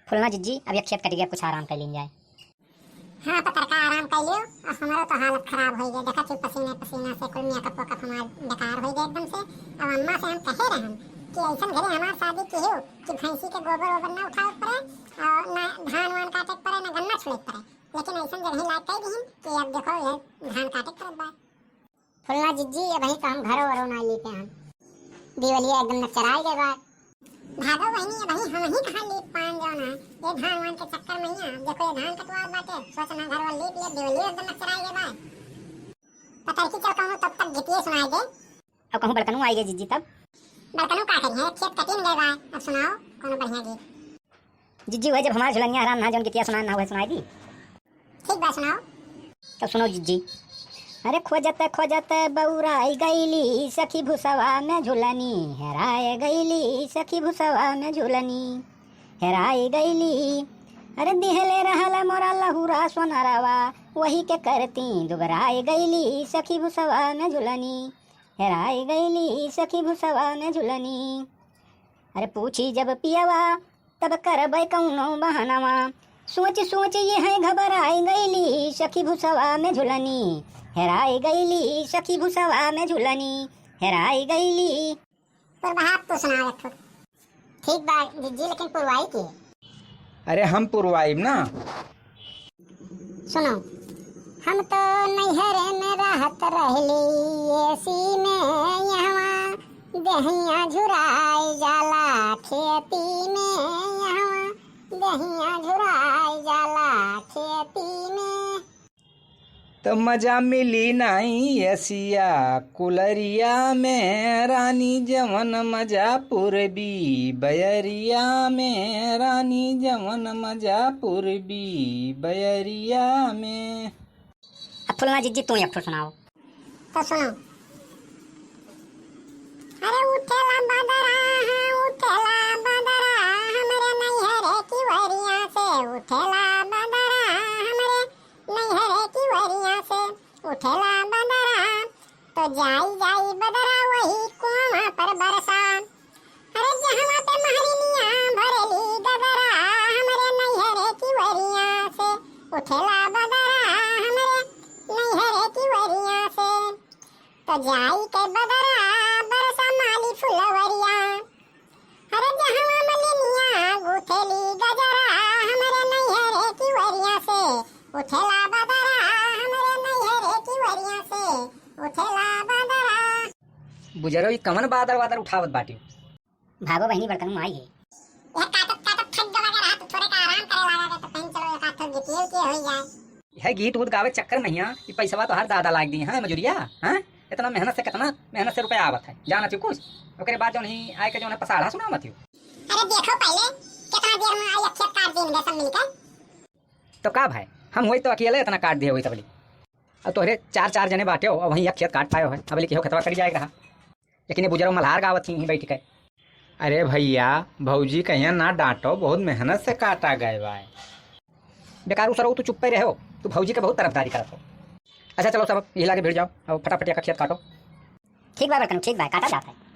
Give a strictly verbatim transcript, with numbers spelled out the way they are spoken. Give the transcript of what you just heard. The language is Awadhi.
फुलना जिज्जी, अब ये खेत कटि गया, कुछ आराम कर लीन जाए। हाँ पतरका, आराम कर लियो। अब हमरो तो हालत खराब होइ गए, देखत ही पसीने पसीना से कुल मेकअप वेकअप हमार बेकार होइ गए एकदम से। अब अम्मा से हम कहे रहन कि ऐसन घरे हमार शादी की हो कि भैंसी के गोबर ओबर ना उठावे पड़े और ना धान वान काटे पड़े, ना गन्ना छुड़े पड़े, लेकिन ऐसन जगह लायक कह दीन कि अब देखो ये धान काटे पड़त बा। फुलना जिज्जी, ये भाई तो हम घरो वरो ना लीपे हम। दिवलिया एकदम नचराए गए बा। भागो बहिनी, ये भाई हम ही कहाँ लीप पान जाओ ना। ये धान वान के चक्कर में ही है। देखो ये धान कटवा बाटे, सोच ना घर वाले लीप ले, दिवलिया एकदम नचराए गए बा। पतरकी चल कहूँ तब तक गीतिए सुनाए दे। अब कहूँ बड़कनू आई गए जिज्जी तब। बड़कनू का करिए, खेत कटिन गए बा। अब सुनाओ कोनो बढ़िया गीत। जिज्जी, वह जब हमार झुलनिया हरान ना जौन गीतिया सुनान ना हुआ सुनाई दी। ठीक बा, सुनाओ। तब सुनो जिज्जी। अरे खोजत खोजत बौराई गईली सखी भुसवा में झुलनी, हेराए गईली सखी भुसवा में झुलनी, हेराए गईली। अरे दिहले रहल मोरा लहुरा सोनरवा, वही के करती दुबराए गईली सखी भुसवा में झुलनी, हेराए गईली सखी भुसवा में झुलनी। अरे पूछी जब पियवा, तब करबै कौनो बहनवा। सोच सोच ये है घबराई गईली, सखी भुसवा में झुलनी, हेराई गईली, सखी भुसवा में झुलनी, हेराई गईली। पुरबहा तू सुनाओ एक ठो। ठीक बा जिज्जी, लेकिन पुरवाई के? अरे हम पुरवाइब ना। सुनो, हम तो नैहरे में रहत रहली, एसी में यहाँ देहिया झुराई जाला, खेती में यहाँ देहिया झुराई जाला, खेती में। तो मजा मिली नाई एसिया कुलरिया में, रानी जवन मजा पूरबी बयरिया में, रानी जवन मजा पूरबी बयरिया में। अब फुलना जिज्जी तू एक ठो सुनाओ। तो सुनो। अरे उठेला बदरा, हाँ, उठेला बदरा, हमरे नैहरे की वरिया से, उठेला बदरा, हमरे नैहरे की वरिया से, उठेला बदरा, तो जाई जाई बदरा वही कुआं पर बरसा। अरे जहवा पे महरिनिया भरेली गदरा, हमरे नैहरे की वरिया से उठेला बदरा, हमरे नैहरे की वरिया से। तो जाई के बदरा बरसा माली फुलवरिया। अरे जहवा मलिनिया गुथेली गजरा, हमरे नैहरे की वरिया से उठेला बदरा, हमरे नैहरे की वरिया से उठेला बदरा। बुजरो, ई कवन बादर वादर उठावत बाटिउ? भागो बहिनी, बड़कनू आई है। यह काटत काटत थक गवा के रहा, तो थोड़े का आराम करे लागा के, तो कहीं चलो एक आध ठो गीतिए उतिए होई जाए। यह गीत उत गावे चक्कर में हिया, ई पैसवा तोहार दादा लाग दी, हाँ, मजूरिया, हाँ? इतना मेहनत से, कितना मेहनत से रुपया आवत है, जाना थी कुछ? ओकरे बाद जौन ही आए के जौन है पसाढ़ा सुनावत ही। अरे देखो पहले, कितना देर में आई, अच्छे काट दिन गए सब मिलकर। तो का भाई, हम होई तो अकेले इतना काट दिए होई तबली। अब तोहरे चार, चार जने बाटे हो, अब वहीं एक खेत काट पाए हो है, अब लेके हो खेतवा कट जाएगा रहा। लेकिन ये बुजरो मल्हार गावत ही, ही बैठ के। अरे भैया, भौजी कहिया ना डांटो, बहुत मेहनत से काटा गए बा। बेकार उसरो, तू चुप्पे रहो, तू भौजी के बहुत तरफदारी करत हो। अच्छा चलो सब, यही लागे भिड़ जाओ, अब फटाफट एक खेत काटो। ठीक बा बड़कनू, ठीक बा, काटा जात है।